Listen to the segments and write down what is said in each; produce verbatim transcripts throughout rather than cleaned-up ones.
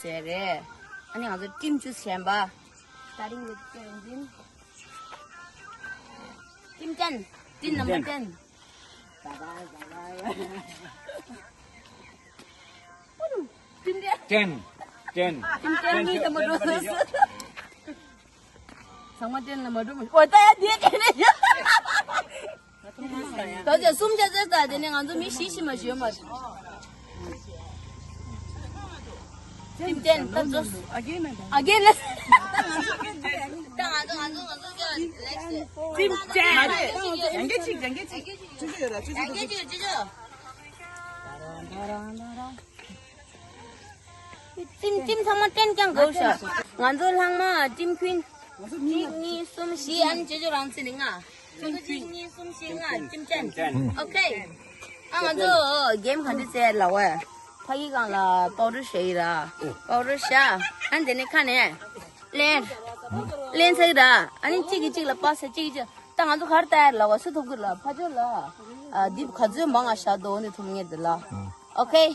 ཟེར་རེད། ཨ་ནི་ང་ཚོ་team choose བྱས་པ། Starting with Team Team ten. Team number ten. Team ten. Ten. Team ten ནི་དམར་པོ་ཚང་མ་ten ལ་དམར་པོ་མི་འོ་ད་ཡ་དེ་ག་ནས་ཡ། ད་ཆ་གསུམ་ཆ་ཚར་ད་དེ་ནས་ང་ཚོ་མི་བཞི་ཤི་མ་ཞུ་མ། Team ten ད་ཚོ། Again. Again. ད་ང་ཚོ་ང་ཚོ་ང་ཚོ་ཀྱང་next. Team ten. ཡང་གཅིག་ཡང་གཅིག་ཡང་གཅིག་ཡང་གཅིག་ཡང་གཅིག་ཡང་གཅིག Team team ཚང་མ་ten ཀྱང་དགོས་ཤག་ང་ཚོ་ལྷག་མ་team queen. གཅིག་གཉིས་གསུམ་བཞི་ཨ་ནི་ཅོ་ཅོ་རང་ཚེ་ནི་ལྔ། ཁྱོད་ཚོ་གཅིག་གཉིས་གསུམ་བཞི་ལྔ་team ten. Okay. ཨ་ང་ཚོ་game ག་འདྲ་རྩེ་ལ་བ། ཕ་གི་སྒང་ལ་powder བྱས་ཡི་ར། Powder བྱས། ཨ་ནི་དེ་ནས་ཁ་ནས་ལེན། ལེན་ཚར་ཡི་ར། ཨ་ནི་གཅིག་གིས་གཅིག་ལ་པ་ས་གཅིག་གིས་གཅིག་ད་ང་ཚོ་ག་རེ་ལྟ་ཡ་ལ་བ་སུ་ཐོབ་གི་ལ་ཕ་ཇོ་ལ། ཨ་འདི་ག་ཚོད་མང་ང་བཞག་འདུག་འདི་ཐུམ་ངེར་འདི་ལ། Okay.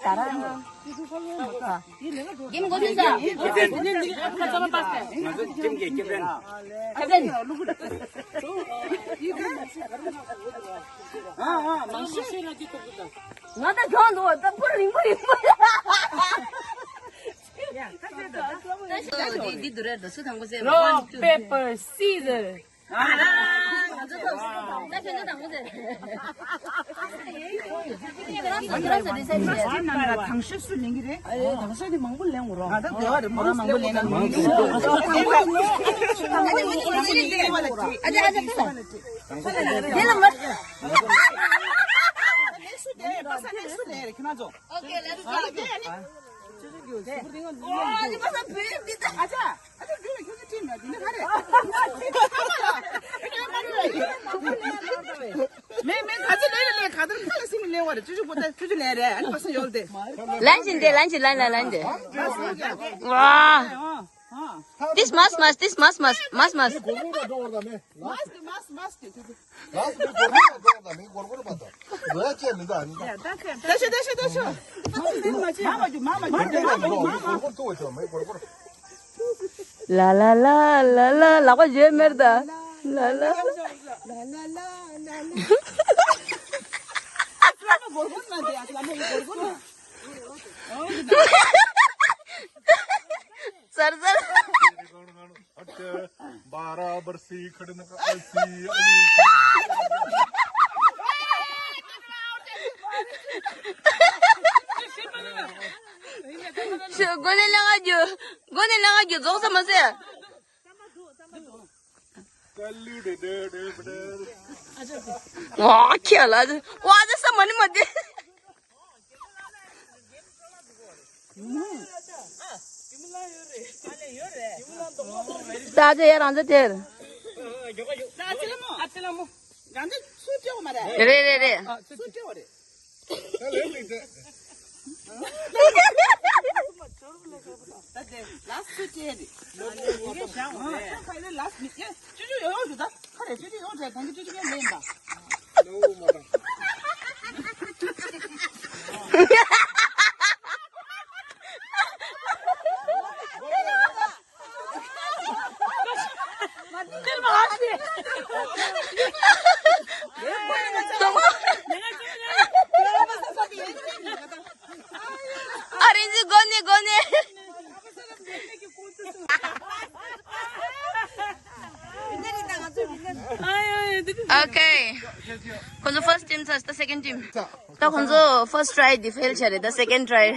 ད་ར། Game གོ་ཚོད་ས། ང་ཚོ་team གི་captain. Captain. ང་ད་གྱོང་འདུག་ད་པུར་རིང་པོ་རིང་པོ། འདི་འདི་འདུག་རེད་ད་སུ་དང་པོ་ཟེར། Rock, paper, scissor. ང་ཚོ་ཐོབ་སོང་། ད་ཁྱོད་ཚོ་དང་པོ་ཟེར། ཁྱོད་རང་ཚོ་decide བྱས། ནང་ལ་དང་ཤོས་སུ་ལེན་གི་རེད། ཨ་ཡོ་དང་ཤོས་དེ་མང་པོ་ལེན་འོ་རོགས། ང་ད་བདེ་བ་རེད་མོ་རང་མང་པོ་ལེན་ན་མང་པོ་ལེན་འོ་རོགས། ཨ་ཅག་ཨ་ཅག་ཁྱོད་ལ་མར། ནེག་སུ་དེ་པ་ས་ནེག་སུ་ལེན་རེད་ཁྱོད་རང་ཚོ། Okay, let's go. ཨ་ཅག་ཨ་ཅག་བུ་ཡིན་འདི་ད། ཨ་ཅག་ཨ་ཅག་བུ་ཡིན་ཁྱོད་ཚོ་ཊིམ་ཡ་འདི་འདྲ་ག་རེད། མེད་མེད་ད་ཅི་ལེ་ལེ་ལེ་ག་དར་ཁ་ལ་སིང་ལེ་བ་རེད། ཅུ་ཅུ་པོ་ད་ཅུ་ཅུ་ལེ་རེད། ཨ་ནི་པ་སང་ཡོད་དེ། ལན་ཅིག་འདི་ལན་ཅིག་ལན་ལན་ལན་འདི། ཝ། This must must, this must must, must must. གོར་གོར་འགྲོ་བར་དང་མེ། ལགས་སུ་མི་གོར་གོར་འགྲོ་བར་དང་མེ་གོར་གོར་བར་དང་། འགྲོ་ཡ་ཅན་མི་འདུག་ཨ་ནི། ད་ཤོད་ད་ཤོད་ད་ཤོད། མ་མ་རྒྱུ་མ་མ་རྒྱུ་མ་མ་རྒྱུ་མ་མ། གོར་གོར་ཐུག་བ་ཆོག་མེ་གོར་གོར། ལ་ལ་ལ་ལ་ལ་ལག་པ་བརྗོད་མེར་ད། ལ་ལ། ལ་ལ་ལ་ལ། ཨ་ལ་མ་གོར་གོར་ན་དེ་ཨ་ལ་མ་གོར་གོར་ན། ཟར་ཟར། برابر سی کھڑے نہ کر، سی علی۔ ཤོ་སྒོ་ནས་ལངས་རྒྱུ། སྒོ་ནས་ལངས་རྒྱུ་རྫོགས་ས་མ་ཟད། ཨོ་ཁྱེད་ལ། ཝ་ད་ས་མ་ནི་མ་དེ། ད་ཅི་ཡ་རང་ཚོ་དེར། རེད་རེད་རེད། ཨ་རིན་ཟི་གོ་ནི་གོ་ནི། Okay. ཁོང་ཚོ་first team ཚར་ད་second team། ད་ཁོང་ཚོ་first try དེ་fail བྱས་རེད། ད་second try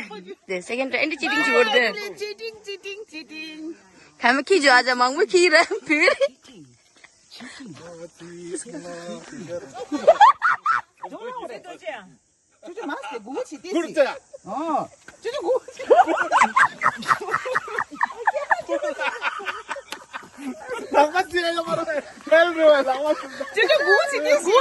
དེ་second try ཨེ་འདྲ་cheating བྱེད་འོར་དེ། Cheating, cheating, cheating. ག་མི་ཁྱི་ཇོ་ཨ་ཅག་མང་པོ་ཁྱི་ར་བུ་རེད། ཅུ་ཅུ་མ་སེ་གུ་གུ་ཆི་ཏི་སི། ཨོ། ཅུ་ཅུ་གུ་གུ་ཆི། ལག་པ་ཅི་རེད་ལ་མ་རེད། ཧེལ་རེད་བ་ལག་པ་ཅི། ཅུ་ཅུ་གུ་གུ་ཆི་ཏི་སི།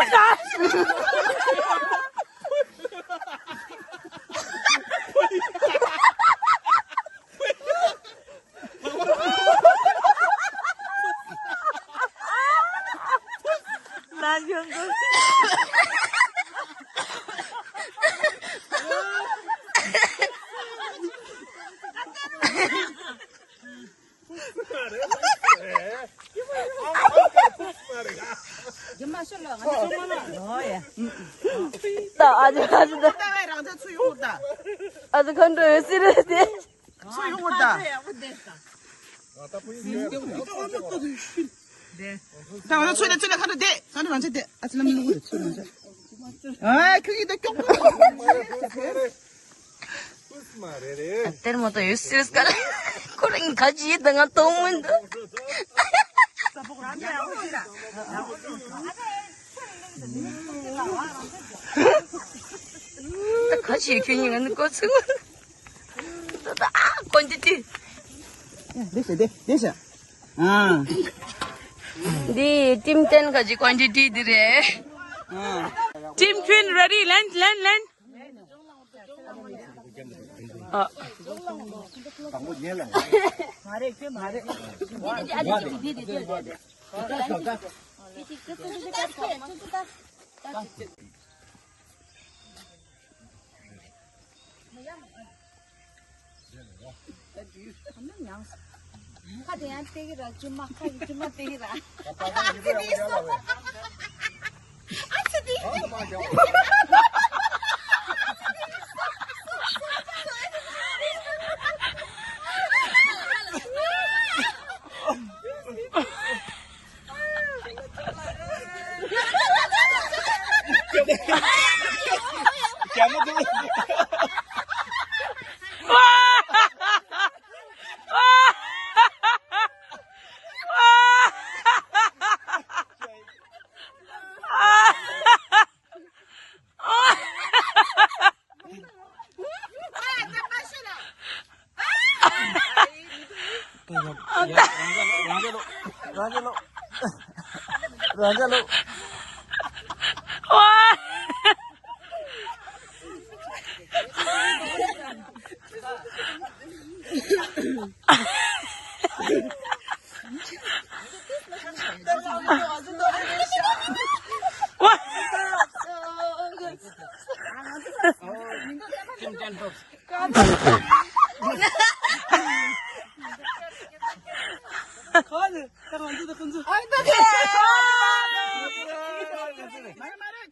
ད་ཨ་ཅག་ཨ་ཅག་ད། ད་བས་རང་ཅག་ཚུར་ཡོང་ད། ཨ་ཅག་ཁོང་ཁྲོ་ཡོད་སྲིད་རེད་དེ། ཚུར་ཡོང་ད། ད་ང་ཚོ་ཚུར་ལ་ཚུར་ལ་ཁ་ཐུག་བསྡད། ཁ་ཐུག་རང་ཅག་བསྡད། ཨ་ཅག་ལམ་ལུགས་རེད། ཚུར་རང་ཅག་ཨ་ཁྱོད་ཀྱིས་ད་སྐྱོག་པོ། ཨ་ཏེར་མོ་ཏོ་ཡོད་སྲིད་ག་ལ། ཁོ་རང་ག་ཅི་ཡིན་ད། ང་མཐོང་མི་འདུག་ད་ག་ཅི་ཡོད་ཁྱོད་གཉིས་ང་ནི་ཀོ་ཚུགས། ད་ད་ཨ་ཀོན་ཊི་ཊི། དེ་ཤ་དེ་དེ་ཤ། ཨ། འདི་ཊིམ་ཊེན་ག་ཅི་ཀོན་ཊི་ཊི་འདི་རེད། ཨ། ཊིམ་ཀུན་རེ་ཌི། ལེན་ལེན་ལེན། ཨ། ཁ་དེ་ཡང་སྟེར་གི་ར། ཅུ་མ་ཁ་གི་ཅུ་མ་སྟེར་གི་ར།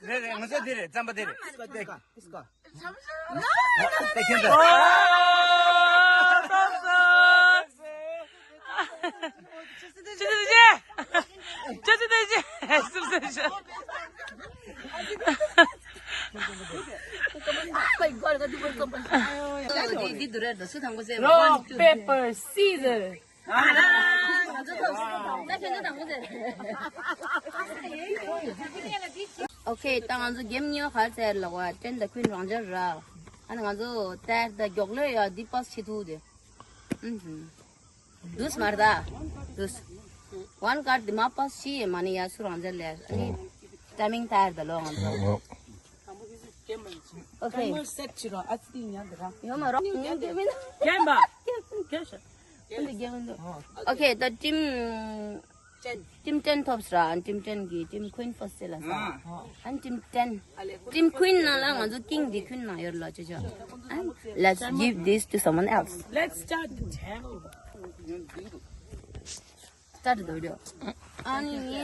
རེད་རེད། ང་ཚོ་འདི་རེད། རྩམ་པ་འདི་རེད། Rock, paper, scissors. ཨོ་ཁེ། ད་ང་ཚོ་གེམ་གཉིས་པ་ག་རེ་ཟེར་ལབ་པ། ཊེན་དང་ཀུན་རང་འཇགས་ར། ཨ་ནི་ང་ཚོ་ཏེར་ད་མགྱོགས་ལོས་ཡ་འདི་པཱས་བྱེད་ཐུབ་དེ། ཨུམ་ཧུམ། འདུས་མར་ད། འདུས། ཝན་ཀར་འདི་མ་པཱས་བྱེད་མ་ནི་ཡ་སུ་རང་འཇགས་ལེར། ཨ་ནི་ཊའི་མིང་ཏེར་ད་ལོ་ང་ཚོ། ཨོ་ཁེ། ཊའི་མར་སེཊ་བྱེད་རོགས། ཨ་ཙི་ཡང་འདི་རང་། ཡོད་མ་རོགས། ངས་རྒྱབ་མིན། རྒྱབ་པ། རྒྱབ་རྒྱབ་ཤོག་འདི་རྒྱབ་མི་འདུག་ཨོ་ཁེ། ད་ཊིམ་ཊེན། ཊིམ་ཊེན་ཐོབ་སོང་ར། ཨན་ཊིམ་ཊེན་གི་ཊིམ་ཀུན་ཕར་སི་ཊི་ལ་སོང་། ཨ། ཨན་ཊིམ་ཊེན། ཊིམ་ཀུན་ནང་ལ་ང་ཚོ་ཀིང་འདི་ཀུན་ནང་ཡོད་ལ་ཅོ་ཅོ། And let's give this to someone else. Let's start the table. སི་ཊཱར་ཊི་འདུག་རེད། ཨ་ནི་ནི་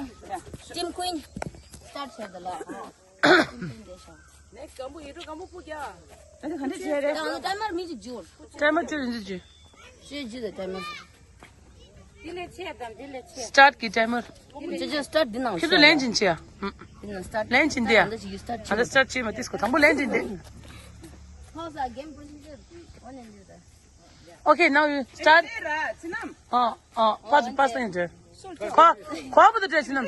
ཊིམ་ཀུན་སི་ཊཱར་ཊི་བྱས་ད་ལ། ཊིམ་ཀུན་འདི་ཤོག་ད་ག་འདྲ་བྱས་རེད། ད་ང་ཚོ་ཊའི་མར་མི་གཅིག་བཅུག་ཊའི་མར་བཅུག་ཡིན་ཅི་བཅུག་ཤེས་བཅུག་ད་ཊའི་མར། འདི་ལས་ཆེ་དང་འདི་ལས་ཆེ། སི་ཊཱར་ཊི་གི་ཊའི་མར། ཅོ་ཅོ་སི་ཊཱར་ཊི་འདི་ནང་ཁྱེད་ཚོ་ལན་ཅིག་བྱེད་ཡ། འདི་ནང་སི་ཊཱར་ཊི། ལན་ཅིག་འདི་ཡ། ད་ལྟ་ཡུ་སི་ཊཱར་ཊི་ད་ལྟ་སི་ཊཱར་ཊི་བྱེད་མ་ཏིས་ཁོ་དང་པོ་ལན་ཅིག་འདི། ཧོ་ས་གེམ་པོ་ཞིག་འདི་ཝན་ཨེན་འདི་ད། Okay, now you start. ཨ་ཨ་པཱས་པཱས་ཡིན་ཏེ། ཁོ་ཁོ་བུ་དུ་ཏྲེ་ཆི་ནམ།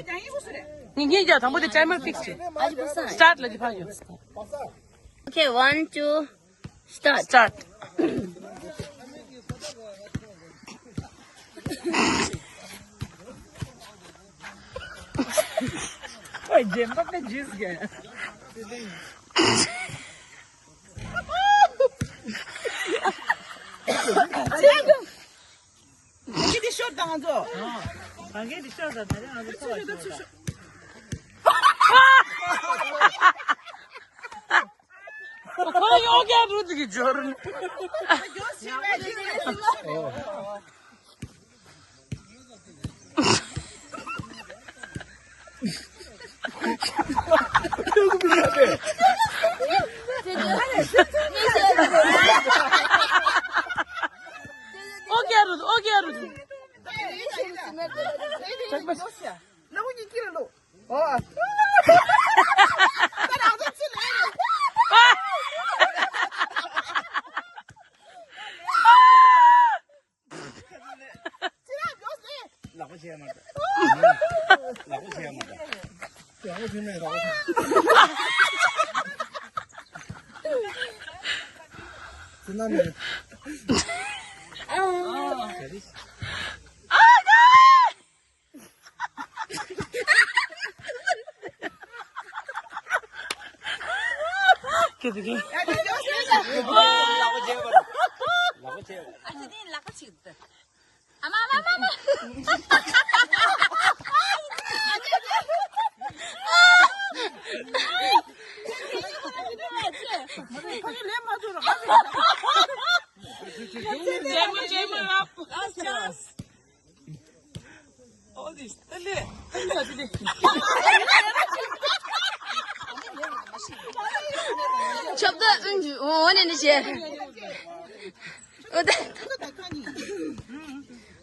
ངེད་ཀྱིས་ཀྱང་དང་པོ་དེ་ཊའི་མར་ཕིགས་བྱེད། སི་ཊཱར་ཊི་ལ་ཅི་ཕར་ཡོད། Okay, one, two, start. སི་ཊཱར་ཊི། ཨོ་རྒྱན་པ་པའི་ཇུས་ག་ཁྱེད་འདི་ཤོར་དང་ང་ཚོ། ཨ། ང་གིས་འདི་ཤོར་དང་ད་རེས་ང་ཚོ་ཚོ་བ་ཤོར་དང་། ཁོ་ཡོ་ག་རུ་དེ་གི་འབྱོར། ཨ། ཡོ་སི་ཝེ་ཇི་ནེ་སི། ཨོ་ཀེ་རུ། ཨོ་ཀེ་རུ། ལག་པ་བྱས་མ་འདྲ། ལག་པ་བྱས་མ་འདྲ། ལག་པ་བྱས་མེད། ལག་པ་བྱས། ཙི་ན་མི་རེད། ཁྱེད་ཀྱིས། ལག་པ་བྱས་མ་འདྲ། ལག་པ་བྱས། ཨ་ཅེ་དེ་ལག་པ་ཅིག་ད། ཨ་མ་ཨ་མ་ཨ་མ། ཁྱབ་བདག་ཨུན་ཇུ་འོ་ནས་ནི་བྱས། འོ་ད།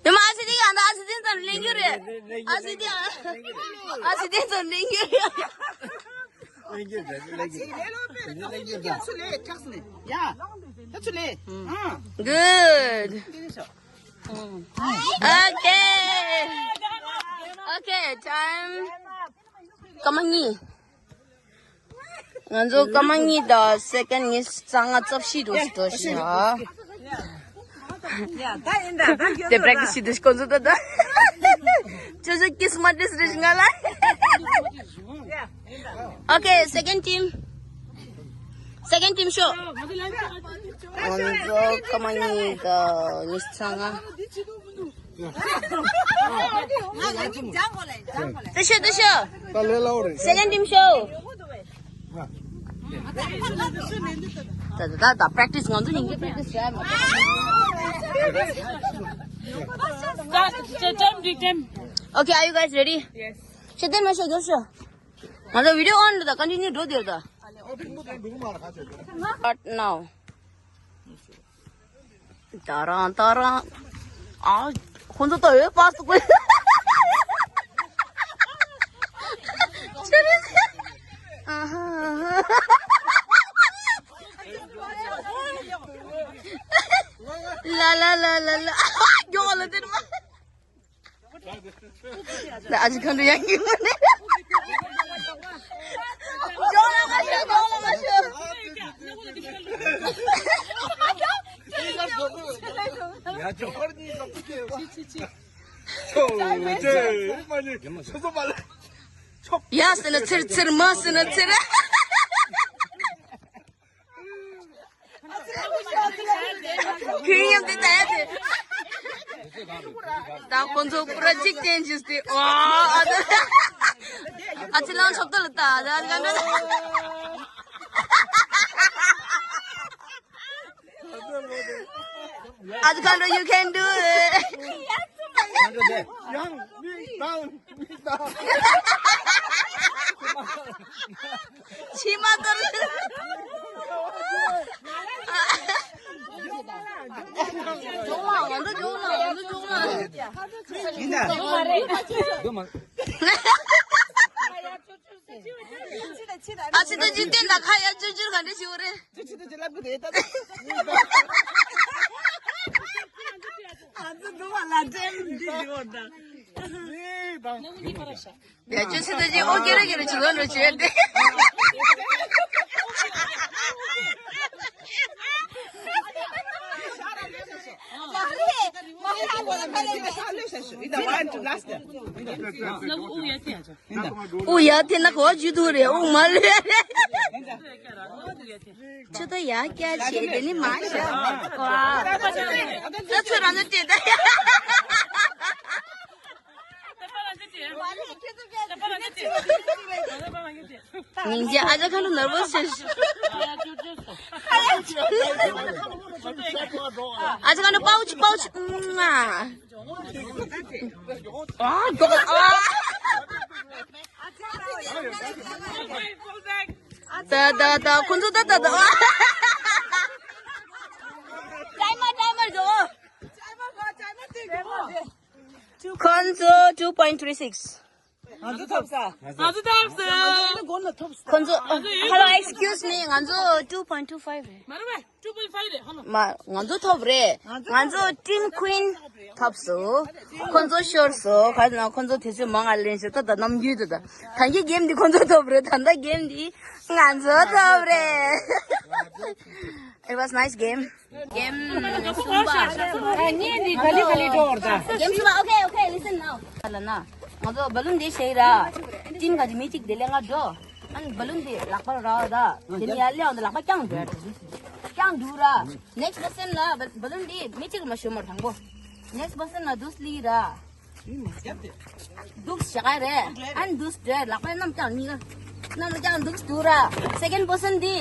ནི་མ་ཨ་སི་ཏི་ཡང་ད་ཨ་སི་ཏི་ཙམ་ལེན་རྒྱུ་རེད། ཨ་སི་ཏི་ཨ་སི་ཏི་ཙམ་ལེན་རྒྱུ་རེད། ལེན་རྒྱུ་རེད། ལེན་རྒྱུ་རེད། ཚུར་ལེན། ཐགས་ནས་ཡ། ད་ཚུར་ལེན། ཨ། Good. Okay. Okay, time. སྐར་མ་གཉིས། ང་ཚོ་སྐར་མ་གཉིས་དང་སེ་ཀན་ཉི་ཤུ་རྩ་ལྔ་རྩ་བཞི་འགྲོ་ཞིག་འགྲོ་ཞིག་ཨ། དེ་པྲེག་ཊི་སི་བྱེད་དུས་ཁོང་ཚོ་ད་ད། ཅོ་ཅོ་ཀི་སི་མ་ཏིས་རེད་ང་ལ། Okay, second team. Second team show. ང་ཚོ་སྐར་མ་གཉིས་དང་ཉི་ཤུ་རྩ་ལྔ། ཏི་ཤོ་ཏི་ཤོ། ད་ལས་སླ་བོ་རེད། Second team show. ད་ད་ད་པྲེག་ཊི་སི་ང་ཚོ་ཉིན་གྱི་པྲེག་ཊི་སི་བྱས་མ་ད། Time, time. Okay, are you guys ready? Yes. ཤེས་ལྡན་མ་ཤོད་རྒྱོབ་ཤོད། ང་ཚོ་video on རེད་ད། Continue འགྲོ་དེར་ད། Start now. ཏ་རང་ཏ་རང་། ཨ། ཁོང་ཚོ་ད་འོད་པ་སུ་ཀོ། ཆེ་རེད། ཨ་ཧ། ལ་ལ་ལ་ལ་ལ། མགྱོགས་ལ་དེར་མ། ད་ཨ་ཅེ་ཁ་འདྲ་ཡང་གི་མ་ནི། ཇོ་ལ་མ་ཤོད། ཇོ་ལ་མ་ཤོད། ཡ་ཇོ་ཧར་ནི་ལ་ཕུ་ཀེ་བ། ཆི་ཆི་ཆི། ཆོ་ཅེ་མ་ནི་ཆོ་ཚོ་མ་ལ། ཡ་ཟེར་ན་ཚེར་ཚེར། མ་ཟེར་ན་ཚེར། ཁྱོད་ཡང་དེ་ད་ཡ་དེ། ད་ཁོང་ཚོ་པུ་ར་གཅིག་ཅན་ཅིག་སྟེ། ཨ་ཨ་ཨ་ཅེ་ལང་ཆོབ་ཏོ་ལ་ད་ད་ད་ད། ཨ་ཅེ་ཁ་འདྲ། You can do it. Young, kneel down, kneel down. ཕྱི་མ་ལྟར། ཡིན་ད། ཨ་ཅེ་ད་འཇིག་རྟེན་ད་ཁ་ཡ་ཅུར་ཅུར་ག་འདྲ་ཞིག་རེད། ཨ་ཅེ་འདུག་བ་ལ་འདྲེན་འདི་འདི་བ་ད། ཡ་ཅོ་སི་ཏོ་ཅི་ཨོ་ཀེ་རེ་ཀེ་རེ་ཅི་ལོ་འགྲོ་ཅེ་ཏེ། ཨུ་ཡ་དེ་ན་གོ་ཇུ་དུ་རེ་ཨུ་མ་ལུ་རེ། ཆུ་ཏོ་ཡ་ཀྱ་ཆེ་དེ་ནི་མ་ཤ། ད་ཚོད་རང་ཚོད་དེ་ད་ཡ། ཉིན་རྒྱ་ཨ་ཅག་ཁ་ལོ་ནར་བོ་སི་ཤེས། ཨ་ཅག་ཁ་ལོ་པའུ་ཆི་པའུ་ཆི། ཨ་མགྱོགས་ཨ། Pull back. ད་ད་ད་ཁོང་ཚོ་ད་ད་ད། ཊའི་མར་ཊའི་མར་འགྲོ། ཁོང་ཚོ་two point three six། ང་ཚོ་ཐོབ་ས། ང་ཚོ་ཐོབ་ས། ཁོང་ཚོ་hello, excuse me, ང་ཚོ two point two five་རེད། མ་རེད་པས། two point five་རེད། ཧ་ལོ། མ་ང་ཚོ་ཐོབ་རེད། ང་ཚོ་team queen་ཐོབ་སོང་། ཁོང་ཚོ་ཤོར་སོང་། ག་ན་ཁོང་ཚོ་དུས་ཚོད་མང་ང་ལེན་ཤོར། ད་ད་ནམ་རྒྱུན་དུ་ད་ད་གི་གེམ་འདི་ཁོང་ཚོ་ཐོབ་རེད། ད་ད་གེམ་འདི་ང་ཚོ་ཐོབ་རེད། It was nice game. གེམ་གསུམ་པ། ཨ་ངས་འདི་ག་ལེ་ག་ལེ་འགྲོ་བར་ད། གེམ་གསུམ་པ། Okay, okay, listen now. ལ་ན། ང་ཚོ་བ་ལུན་འདི་བཤད་ར། ཊིམ་ག་ཅི་མི་གཅིག་དེ་ལས་ང་འགྲོ། ཨ་ནི་བ་ལུན་འདི་ལག་པར་ར་ད། དེ་ནི་ཡར་སླེབས་འོང་དུས་ལག་པ་བརྐྱངས་འགྲོ། བརྐྱངས་འགྲོ་ར། next person་ལ་བ་ལུན་འདི་མི་གཅིག་མ་ཤོར་མ་དང་པོ། next person་ལ་འདུག་སླེབས་ར། འདུག་བྱ་ག་རེད། ཨ་ནི་འདུག་འདྲ་ལག་པ་གནམ་བརྐྱངས་གཉིས་ཀ། གནམ་བརྐྱངས་འདུག་འགྲོ་ར། second person་འདི་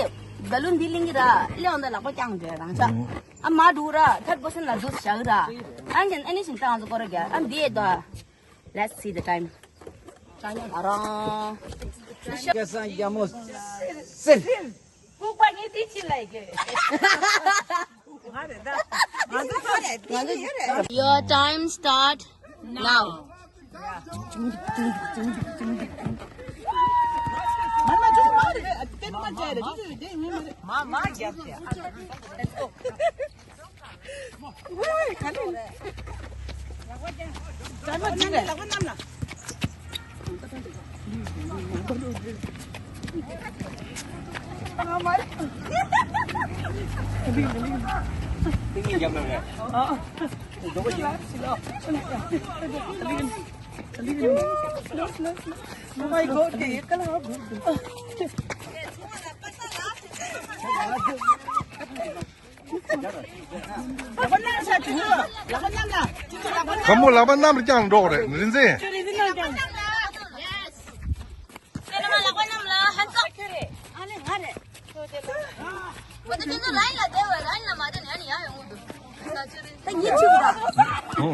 བ་ལུན་འདི་ལིང་གི་ར། སླེབས་འོང་དུས་ལག་པ་བརྐྱངས་འགྲོ་རང་ཆ། ཨ་མ་འགྲོ་ར། third person་ལ་འདུག་བྱ་གི་ར། ཨ་ནི་ཨ་ནི་བཞིན་ཏང་ཚོ་སྐོར་ར་རྒྱ། ཨ་འདི་ད། Let's see the time. ཨ་རང་། སྐལ་བཟང་རྒྱལ་མོ་སེར། ལྐུགས་པ་ངས་དེ་ཕྱིར་ལ་ཡི་གེ། Your time start now. Oh my God, ཁོ་མོ་ལག་པ་གནམ་རུ་བརྐྱངས་འགྲོ་གི་རེད། རིན་འཛིན།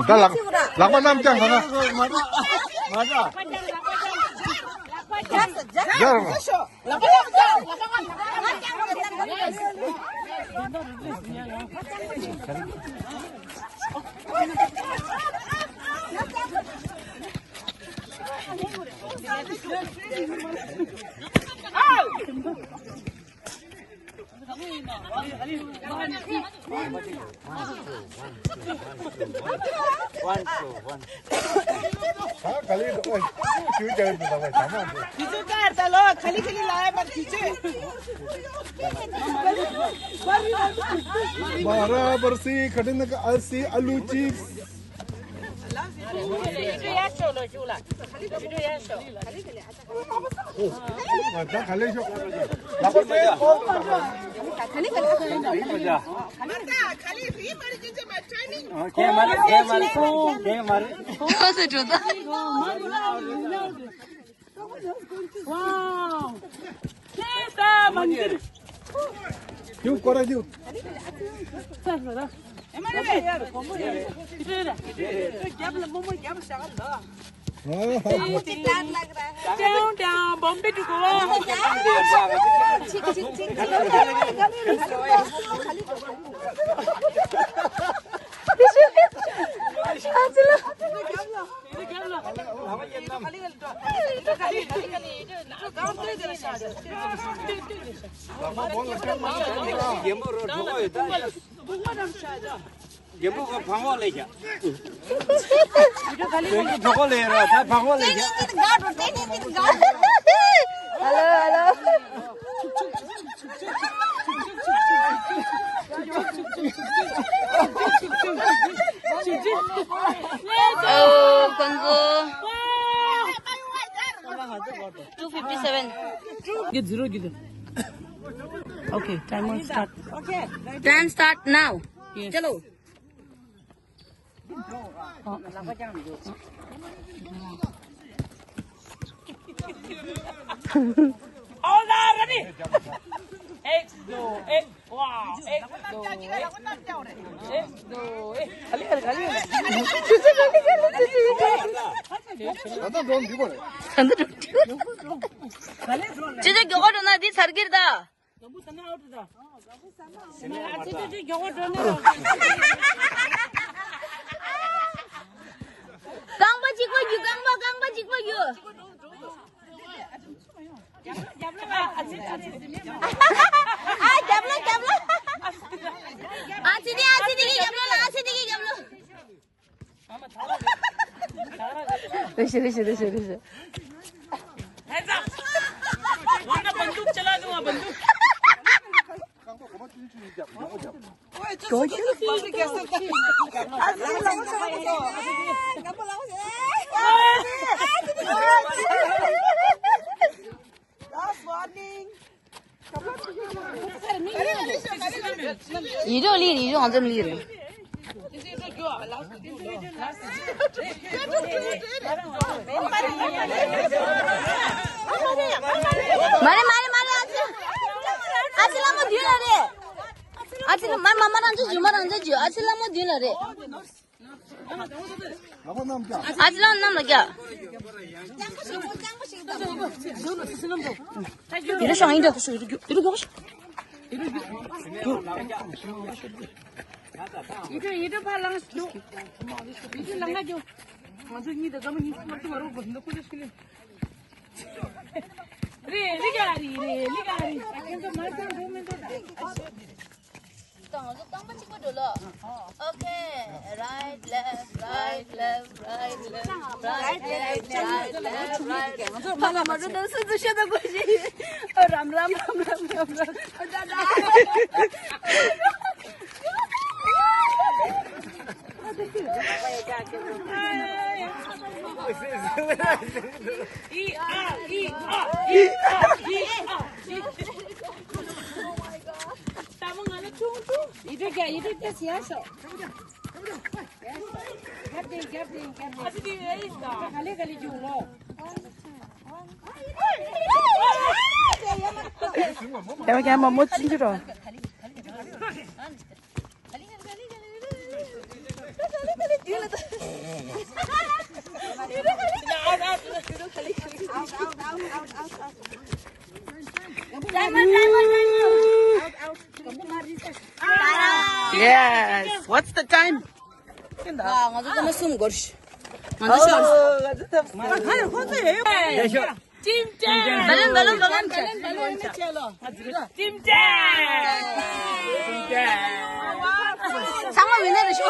ད་ལག་ལག་པ་གནམ་བརྐྱངས་ག་ན། མ་ད། མ་ད། དེ་ཚོ་ཀར་ད་ལོ་ག་ལེ་ག་ལེ་ལ་ཡ་མར་དེ་ཚོ། बराबर से खटन का अलसी आलू चिप्स। क्यों करा क्यों? རྒན་པོ་ག་བང་བ་ལས་ཤག་རྒན་པོ་ག་བང་བ་ལས་ར་ད་བང་བ་ལས་ཤག Hello, hello. Oh, Kongo. Two fifty-seven. Get zero, get zero. Okay, timer start. Time start now. Yes. चलो। All are ready. एक दो एक वाह एक दो एक एक दो एक खाली कर खाली कर। चुचे ཨོ་འགྲོ་ན་འདི་ཚར་གིར་ད། རྐང་པ་གཅིག་པ་རྒྱུ། རྐང་པ། རྐང་པ་གཅིག་པ་རྒྱུ། ཨ། རྒྱབ་ལོགས། རྒྱབ་ལོགས། ཨ་ཙི་དེ། ཨ་ཙི་དེ་གི་རྒྱབ་ལོགས་ལ། ཨ་ཙི་དེ་གི་རྒྱབ་ལོགས། རེ་ཞིག་རེ་ཞིག་རེ་ཞིག་རེ་ཞིག वरना बंदूक चला दूंगा, बंदूक। Last warning. ཡིག་འབྲུ་ལི་རེད། ཡིག་འབྲུ་ང་ཚོ་ལི་རེད། མ་རེད། མ་རེད། མ་རེད། ཨ་ཙི། ཨ་ཙི་ལྷ་མོ་མདུན་ལ་རེད། ཨ་ཙི་ལྷ། མ་མ་མ་རང་ཚོ་བརྒྱུད། མ་རང་ཚོ་བརྒྱུད། ཨ་ཙི་ལྷ་མོ་མདུན་ལ་རེད། ཨ་ཙི་ལྷ་མོ་གནམ་ལ་རྒྱག་ཡིག་འབྲུ། ཡིག་འབྲུ་ཕར་ལངས་ཤོག་ཡིག་འབྲུ་ལངས་ན་རྒྱུ། ང་ཚོ་གཉིས་དང་རྒན་མོ་གཉིས་ཀྱི་བར་དུ་མ་རོགས་པ་འདི་ཁོ་ཚོ་ཤི་ལེ། རེད། ལི་ག་རེད། རེད། ལི་ག་རེད། ཁྱེད་ཚོ་མར་ཚང་འགྲོ་མི་འགྲོ། ད་ང་ཚོ་རྐང་པ་གཅིག་པ་འགྲོ་ལ། Okay, right, left, right, left, right, left, right, left, right, left, right. ང་ཚོ་མ་ལ་མ་འགྲོ་ན་སུ་ཚོ་ཤ་ད་གོ་ཤི། རམ་རམ་རམ་རམ་རམ་རམ། ད་ད། Yes. What's the time? ང་ཚོ་སྐར་མ་གསུམ་འགོར་ཤག་ང་ཚོ་ཤོག Team ten. Balloon, balloon, balloon. Team ten. ཚང་མ་winner རེད།